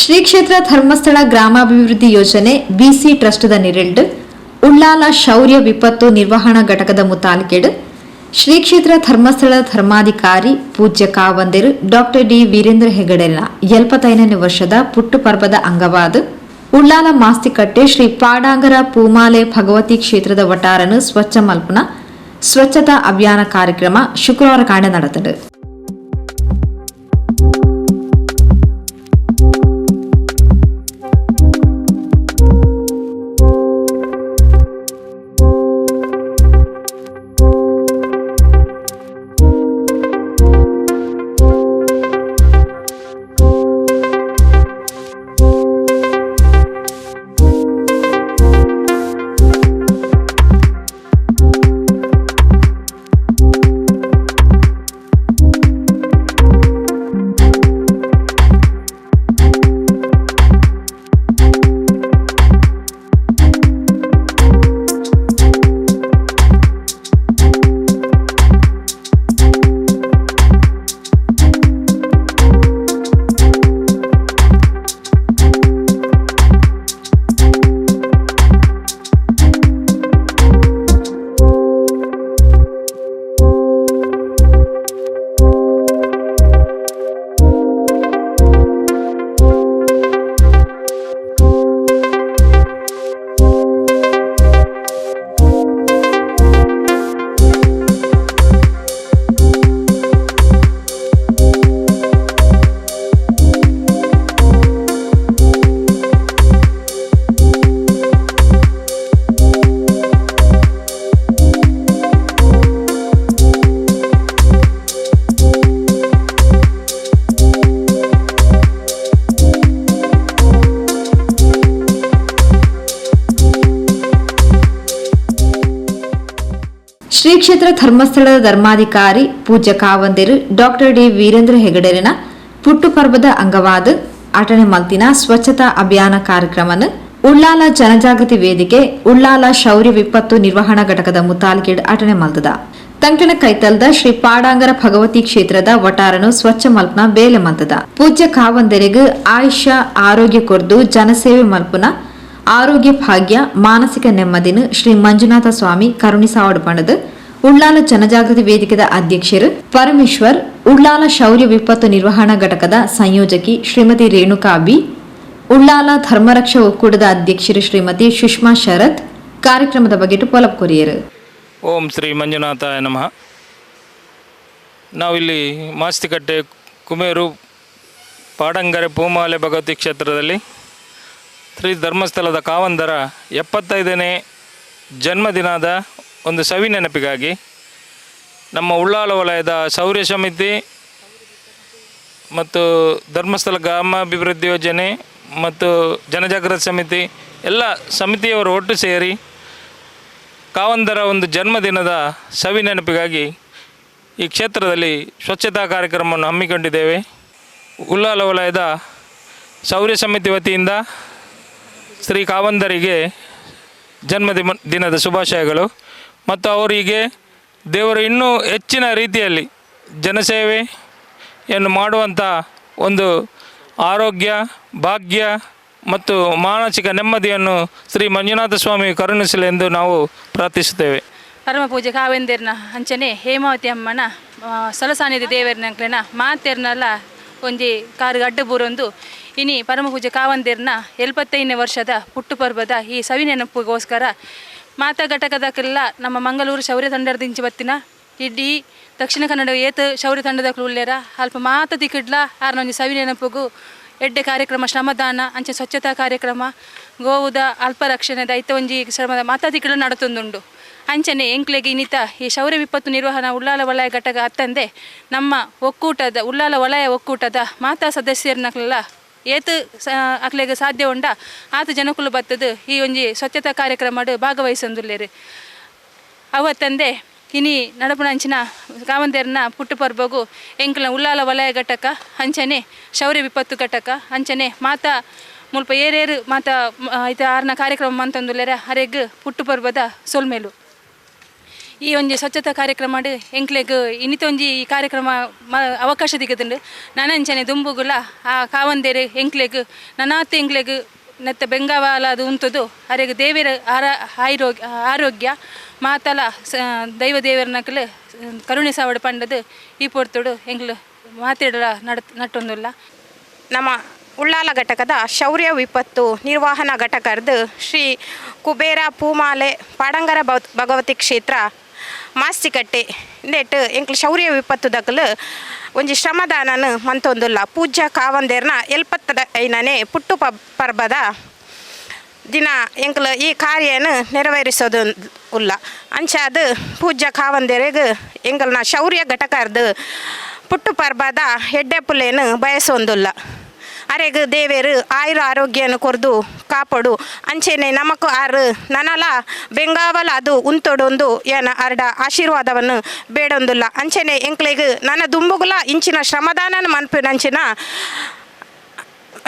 Shri ಕ್ಷೇತ್ರ ಧರ್ಮಸ್ಥಳ ಗ್ರಾಮಾಭಿವೃದ್ಧಿ ಯೋಜನೆ ಬಿಸಿ ಟ್ರಸ್ಟ್ದ ನಿರೆಲ್ಡ್ ಉಳ್ಳಾಲ ಶೌರ್ಯ ವಿಪತ್ತು ನಿರ್ವಹಣಾ ಘಟಕದ ಮುತಾಲಿಕೆಡ್ ಶ್ರೀ ಕ್ಷೇತ್ರ ಧರ್ಮಸ್ಥಳ ಧರ್ಮಾಧಿಕಾರಿ ಪೂಜ್ಯ ಕಾವಂದೆರು ಡಾಕ್ಟರ್ ಡಿ ವೀರೇಂದ್ರ ಹೆಗಡೆನ 75ನೇ ವರ್ಷದ ಪುಟ್ಟು ಪರ್ವದ ಅಂಗವಾದ ಉಳ್ಳಾಲ ಮಾಸ್ತಿಕಟ್ಟೆ ಶ್ರೀ ಪಾಡಾಂಗರ ಪೂಮಾಲೆ ಭಗವತಿ ಕ್ಷೇತ್ರದ ವಟಾರನು ಸ್ವಚ್ಛ ಮಲ್ಪನ ಸ್ವಚ್ಛತಾ ಅಭಿಯಾನ ಕಾರ್ಯಕ್ರಮ ಶುಕ್ರವಾರ ಕಾಂಡೆ ನಡೆತದು. ಶ್ರೀ ಕ್ಷೇತ್ರ ಧರ್ಮಸ್ಥಳದ ಧರ್ಮಾಧಿಕಾರಿ ಪೂಜ್ಯ ಕಾವಂದೆರು ಡಾಕ್ಟರ್ ಡಿ ವೀರೇಂದ್ರ ಹೆಗಡೆರಿನ ಪುಟ್ಟು ಪರ್ವದ ಅಂಗವಾದ ಆಟಣೆ ಮಲ್ತಿನ ಸ್ವಚ್ಛತಾ ಅಭಿಯಾನ ಕಾರ್ಯಕ್ರಮನ ಉಳ್ಳಾಲ ಜನಜಾಗೃತಿ ವೇದಿಕೆ ಉಳ್ಳಾಲ ಶೌರ್ಯ ವಿಪತ್ತು ನಿರ್ವಹಣಾ ಘಟಕದ ಮುತಾಲಿಕೆಡ್ ಆಟಣೆ ಮಲ್ತದ. ತಂಕಣ ಕೈತಲ್ದ ಶ್ರೀ ಪಾಡಾಂಗರ ಭಗವತಿ ಕ್ಷೇತ್ರದ ವಟಾರನು ಸ್ವಚ್ಛ ಮಲ್ಪನ ಬೇಲೆ ಮಲ್ತದ. ಪೂಜ್ಯ ಕಾವಂದೆರೆಗ್ ಆಯುಷ್ಯ ಆರೋಗ್ಯ ಕೊರ್ದು ಜನಸೇವೆ ಮಲ್ಪನ ಆರೋಗ್ಯ ಭಾಗ್ಯ ಮಾನಸಿಕ ನೆಮ್ಮದಿನ ಶ್ರೀ ಮಂಜುನಾಥ ಸ್ವಾಮಿ ಕರುಣಿಸಾವಡು ಪಂಡದು ಉಳ್ಳಾಲ ಜನಜಾಗೃತಿ ವೇದಿಕೆದ ಅಧ್ಯಕ್ಷರು ಪರಮೇಶ್ವರ್, ಉಳ್ಳಾಲ ಶೌರ್ಯ ವಿಪತ್ತು ನಿರ್ವಹಣಾ ಘಟಕದ ಸಂಯೋಜಕಿ ಶ್ರೀಮತಿ ರೇಣುಕಾ ಬಿ, ಉಳ್ಳಾಲ ಧರ್ಮರಕ್ಷಾ ಒಕ್ಕೂಟದ ಅಧ್ಯಕ್ಷರು ಶ್ರೀಮತಿ ಸುಷ್ಮಾ ಶರತ್ ಕಾರ್ಯಕ್ರಮದ ಬಗ್ಗೆ ಪೊಲಬು ಕೊರಿಯರು. ಓಂ ಶ್ರೀ ಮಂಜುನಾಥಾಯ ನಮಃ. ನಾವಿಲ್ಲಿ ಮಾಸ್ತಿಕಟ್ಟೆ ಕುಮೇರು ಪಾಡಂಗರೆ ಪೂಮಾಲೆ ಭಗವತಿ ಕ್ಷೇತ್ರದಲ್ಲಿ ಶ್ರೀ ಧರ್ಮಸ್ಥಳದ ಕಾವಂದರ 75ನೇ ಜನ್ಮದಿನದ ಒಂದು ಸವಿ ನೆನಪಿಗಾಗಿ ನಮ್ಮ ಉಳ್ಳಾಲ ವಲಯದ ಶೌರ್ಯ ಸಮಿತಿ ಮತ್ತು ಧರ್ಮಸ್ಥಳ ಗ್ರಾಮಾಭಿವೃದ್ಧಿ ಯೋಜನೆ ಮತ್ತು ಜನಜಾಗೃತಿ ಸಮಿತಿ ಎಲ್ಲ ಸಮಿತಿಯವರು ಒಟ್ಟು ಸೇರಿ ಕಾವಂದರ ಒಂದು ಜನ್ಮದಿನದ ಸವಿ ನೆನಪಿಗಾಗಿ ಈ ಕ್ಷೇತ್ರದಲ್ಲಿ ಸ್ವಚ್ಛತಾ ಕಾರ್ಯಕ್ರಮವನ್ನು ಹಮ್ಮಿಕೊಂಡಿದ್ದೇವೆ. ಉಳ್ಳಾಲ ವಲಯದ ಶೌರ್ಯ ಸಮಿತಿ ವತಿಯಿಂದ ಶ್ರೀ ಕಾವಂದರಿಗೆ ಜನ್ಮದಿನದ ಶುಭಾಶಯಗಳು ಮತ್ತು ಅವರಿಗೆ ದೇವರು ಇನ್ನೂ ಹೆಚ್ಚಿನ ರೀತಿಯಲ್ಲಿ ಜನಸೇವೆಯನ್ನು ಮಾಡುವಂಥ ಒಂದು ಆರೋಗ್ಯ, ಭಾಗ್ಯ ಮತ್ತು ಮಾನಸಿಕ ನೆಮ್ಮದಿಯನ್ನು ಶ್ರೀ ಮಂಜುನಾಥ ಸ್ವಾಮಿ ಕರುಣಿಸಲಿ ಎಂದು ನಾವು ಪ್ರಾರ್ಥಿಸುತ್ತೇವೆ. ಪರಮ ಪೂಜೆ ಕಾವೆಂದಿರ್ನ ಅಂಚನೆ ಹೇಮಾವತಿ ಅಮ್ಮನ ಸಲಸಾನಿಧಿ ದೇವರ್ನಕ್ಲೆನ ಮಾತೆರ್ನಲ್ಲ ಒಂಜಿ ಕಾರು ಅಡ್ಡ ಬೂರೊಂದು ಇನಿ ಪರಮ ಪೂಜೆ ಕಾವಂದಿರ್ನ 75ನೇ ವರ್ಷದ ಪುಟ್ಟು ಪರ್ವದ ಈ ಸವಿ ನೆನಪಿಗೋಸ್ಕರ ಮಾತಾ ಘಟಕದಕ್ಕೆಲ್ಲ ನಮ್ಮ ಮಂಗಳೂರು ಶೌರ್ಯ ತಂಡದ ಬತ್ತಿನ ಇಡೀ ದಕ್ಷಿಣ ಕನ್ನಡ ಏತ ಶೌರ್ಯ ತಂಡದ ಉಲ್ಲೇರ ಅಲ್ಪ ಮಾತ ದಿಕ್ಕಿಡ್ಲ ಆರ್ನೊಂಜಿ ಸವಿ ನೆನಪಿಗೂ ಎಡ್ಡೆ ಕಾರ್ಯಕ್ರಮ ಶ್ರಮದಾನ ಅಂಚೆ ಸ್ವಚ್ಛತಾ ಕಾರ್ಯಕ್ರಮ ಗೋವುದ ಅಲ್ಪ ರಕ್ಷಣೆದ ಐತ ಒಂಜಿ ಶ್ರಮದ ಮಾತಾ ದಿಕ್ಕಿಡ ನಡತೊಂದುಂಡು. ಅಂಚನೆ ಎಂಕ್ಲೆಗೆ ಇನ್ನಿತ ಈ ಶೌರ್ಯ ವಿಪತ್ತು ನಿರ್ವಹಣಾ ಉಳ್ಳಾಲ ವಲಯ ಘಟಕ ಅತ್ತಂದೆ ನಮ್ಮ ಒಕ್ಕೂಟದ ಉಳ್ಳಾಲ ವಲಯ ಒಕ್ಕೂಟದ ಮಾತಾ ಸದಸ್ಯರನ್ನಕ್ಲೆಲ್ಲ ಏತು ಅಕ್ಲೆಗೆ ಸಾಧ್ಯ ಉಂಡ ಆತ ಜನಕುಲು ಬತ್ತದು ಈ ಒಂಜಿ ಸ್ವಚ್ಛತಾ ಕಾರ್ಯಕ್ರಮ ಭಾಗವಹಿಸೊಂದುಲ್ಲೇರು. ಅವತ್ತಂದೆ ಇನಿ ನಡಪುನಂಚಿನ ಕಾವಂದೇರ್ನ ಪುಟ್ಟು ಪರ್ಬಗು ಎಂಕ್ಲ ಉಳ್ಳಾಲ ವಲಯ ಘಟಕ ಅಂಚನೆ ಶೌರ್ಯ ವಿಪತ್ತು ಘಟಕ ಅಂಚನೆ ಮಾತಾ ಮುಲ್ಪ ಏರೇರು ಮಾತಾ ಐತ ಆರ್ನ ಕಾರ್ಯಕ್ರಮ ಮಂತೊಂದುಲ್ಲೇರ ಅರೆಗ್ ಪುಟ್ಟು ಪರ್ಬದ ಸೊಲ್ಮೇಲು. ಈ ಒಂಜಿ ಸ್ವಚ್ಛತಾ ಕಾರ್ಯಕ್ರಮ ಎಂಕ್ಲೆಗ್ ಇನಿತ ಒಂಜಿ ಈ ಕಾರ್ಯಕ್ರಮ ಅವಕಾಶ ದಿಕ್ಕದುಂಡು. ನನಂಚನೆ ದುಂಬುಗುಲ ಆ ಕಾವಂದೇರು ಎಂಕ್ಲೆಗ್ ನನಾತ್ ಎಂಕ್ಲೆಗ್ ನೆತ್ತ ಬೆಂಗಾವಲಾದ ಉಂತುದು ಅರೆಗ್ ದೇವೆರ್ ಆರ ಆರೋಗ್ಯ ಆರೋಗ್ಯ ಮಾತಲ ದೈವ ದೇವರನಕಲು ಕರುಣೆ ಸಾವಡ್ ಪಂಡದು ಈ ಪೊರ್ತುಡು ಎಂಕ್ಲು ಮಾತೆರ್ಲ ನಟ್ಟೊಂದುಲ್ಲ. ನಮ್ಮ ಉಳ್ಳಾಲ ಘಟಕದ ಶೌರ್ಯ ವಿಪತ್ತು ನಿರ್ವಹಣಾ ಘಟಕರ್ದು ಶ್ರೀ ಕುಬೇರ ಪೂಮಾಲೆ ಪಾಡಂಗರ ಭಗವತಿ ಕ್ಷೇತ್ರ ಮಾಸ್ತಿಕಟ್ಟೆ ಇಂದೆಟ್ ಎಂಕ್ಲು ಶೌರ್ಯ ವಿಪತ್ತು ದಕಲು ಒಂಜಿ ಶ್ರಮದಾನನ್ ಮಂತೊಂದುಲ್ಲ. ಪೂಜ್ಯ ಕಾವಂದೇರ್ನ 75ನೇ ಪುಟ್ಟು ಪರ್ಬದ ದಿನ ಎಂಕ್ಲು ಈ ಕಾರ್ಯನ ನೆರವೇರಿಸೋದು ಉಲ್ಲ. ಅಂಚಾದ್ ಪೂಜ್ಯ ಕಾವಂದೇರೆಗ್ ಎಂಕಲ್ನ ಶೌರ್ಯ ಘಟಕರ್ದು ಪುಟ್ಟು ಪರ್ಬದ ಎಡ್ಡೆಪುಲೇನು ಬಯಸೊಂದುಲ್ಲ. ಅರೆಗ್ ದೇವೇರು ಆಯುರ ಆರೋಗ್ಯನ ಕೊರ್ದು ಕಾಪಡು. ಅಂಚೆನೆ ನಮಕ್ ಆರು ನನಲ ಬೆಂಗಾವಲ ಅದು ಉಂತೊಡೊಂದು ಏನ ಅರ್ಡ ಆಶೀರ್ವಾದವನ್ನು ಬೇಡೊಂದುಲ್ಲ. ಅಂಚೆನೆ ಎಂಕ್ಲೆಗ್ ನನ ದುಂಬುಗುಲ ಇಂಚಿನ ಶ್ರಮದಾನನ ಮನ್ಪಿನಂಚಿನ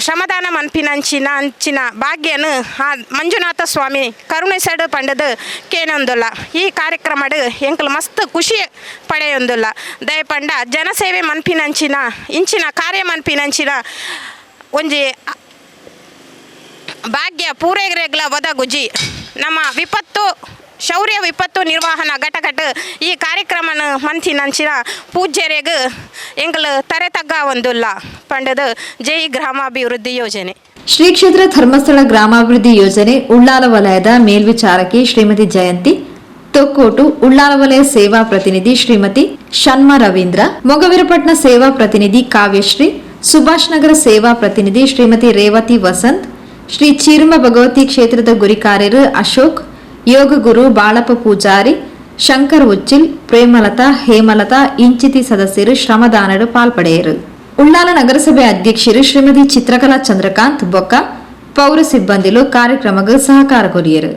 ಶ್ರಮದಾನ ಮನ್ಪಿನಂಚಿನ ಅಂಚಿನ ಭಾಗ್ಯನು ಆ ಮಂಜುನಾಥ ಸ್ವಾಮಿ ಕರುಣಿಸಡು ಪಂಡದು ಕೇನೊಂದುಲ್ಲ. ಈ ಕಾರ್ಯಕ್ರಮಡ್ ಎಂಕ್ಲು ಮಸ್ತ್ ಖುಷಿ ಪಡೆಯೊಂದುಲ್ಲ. ದಯಪಂಡ ಜನಸೇವೆ ಮನ್ಪಿನಂಚಿನ ಇಂಚಿನ ಕಾರ್ಯ ಮನ್ಪಿನಂಚಿನ ಒಂಜಿ ಭಾಗ್ಯ ಪೂರೈರೆಗ್ಲ ಒದಗುಜಿ. ನಮ್ಮ ವಿಪತ್ತು ಶೌರ್ಯ ವಿಪತ್ತು ನಿರ್ವಹಣಾ ಘಟಕಟ್ ಈ ಕಾರ್ಯಕ್ರಮನ ಮಂತಿನಂಚಿನ ಪೂಜ್ಯರೆಗ್ ಎಂಕಲ್ ತರೆ ತಗ್ಗ ಒಂದುಲ್ಲ ಪಂಡದು. ಜೈ ಗ್ರಾಮಾಭಿವೃದ್ಧಿ ಯೋಜನೆ. ಶ್ರೀ ಕ್ಷೇತ್ರ ಧರ್ಮಸ್ಥಳ ಗ್ರಾಮಾಭಿವೃದ್ಧಿ ಯೋಜನೆ ಉಳ್ಳಾಲ ವಲಯದ ಮೇಲ್ವಿಚಾರಕಿ ಶ್ರೀಮತಿ ಜಯಂತಿ ತೊಕ್ಕೋಟು, ಉಳ್ಳಾಲ ವಲಯ ಸೇವಾ ಪ್ರತಿನಿಧಿ ಶ್ರೀಮತಿ ಶನ್ಮ ರವೀಂದ್ರ, ಮೊಗವೀರಪಟ್ನ ಸೇವಾ ಪ್ರತಿನಿಧಿ ಕಾವ್ಯಶ್ರೀ, ಸುಭಾಷ್ ನಗರ ಸೇವಾ ಪ್ರತಿನಿಧಿ ಶ್ರೀಮತಿ ರೇವತಿ ವಸಂತ್, ಶ್ರೀ ಚೀರ್ಮ ಭಗವತಿ ಕ್ಷೇತ್ರದ ಗುರಿಕಾರ್ಯರು ಅಶೋಕ್, ಯೋಗ ಗುರು ಬಾಳಪ್ಪ ಪೂಜಾರಿ, ಶಂಕರ್ ಉಚ್ಚಿಲ್, ಪ್ರೇಮಲತಾ, ಹೇಮಲತಾ ಇಂಚಿತಿ ಸದಸ್ಯರು ಶ್ರಮದಾನಡು ಪಾಲ್ಪಡೆಯರು. ಉಳ್ಳಾಲ ನಗರಸಭೆ ಅಧ್ಯಕ್ಷರು ಶ್ರೀಮತಿ ಚಿತ್ರಕಲಾ ಚಂದ್ರಕಾಂತ್ ಬೊಕ್ಕ ಪೌರ ಸಿಬ್ಬಂದಿಲು ಕಾರ್ಯಕ್ರಮಕ್ಕೆ ಸಹಕಾರ ಕೊರಿಯರು.